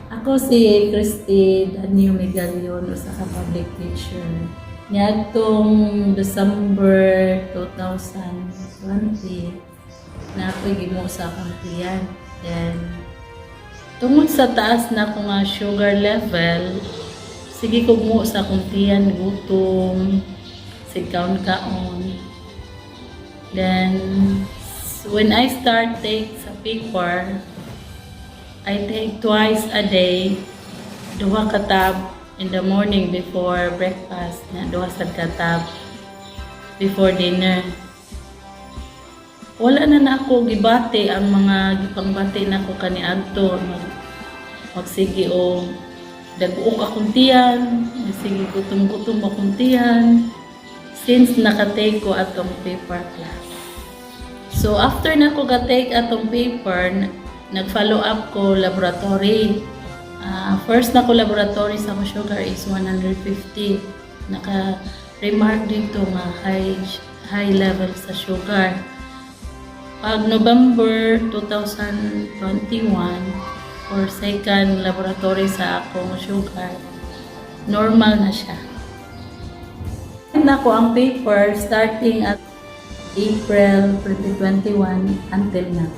Ako si Christy Danio Megalyon, usa ka public teacher. Niadtong December 2020, na ako'y gimuo sa akong tiyan. Then, tungod sa taas na ko nga sugar level, sige ko muo sa akong tiyan, gutom, sig kaon-kaon. Then, when I start take sa paper, I take twice a day, duha ka tab in the morning before breakfast, na duha sad ka tab before dinner. Wala na na ako gibati ang mga gipangbati nako kaniadto, magsige og dag-ok akong tiyan, magsige gutom-gutom akong tiyan since naka-take ko atong paper plus. So after na ko ka-take atong paper, nag-follow up ko laboratory. First na ko laboratory sa akong sugar is 150. Naka-remark dito nga high high level sa sugar. Pag November 2021, for second laboratory sa akong sugar, normal na siya. Na ko ang paper starting at April 2021 until now.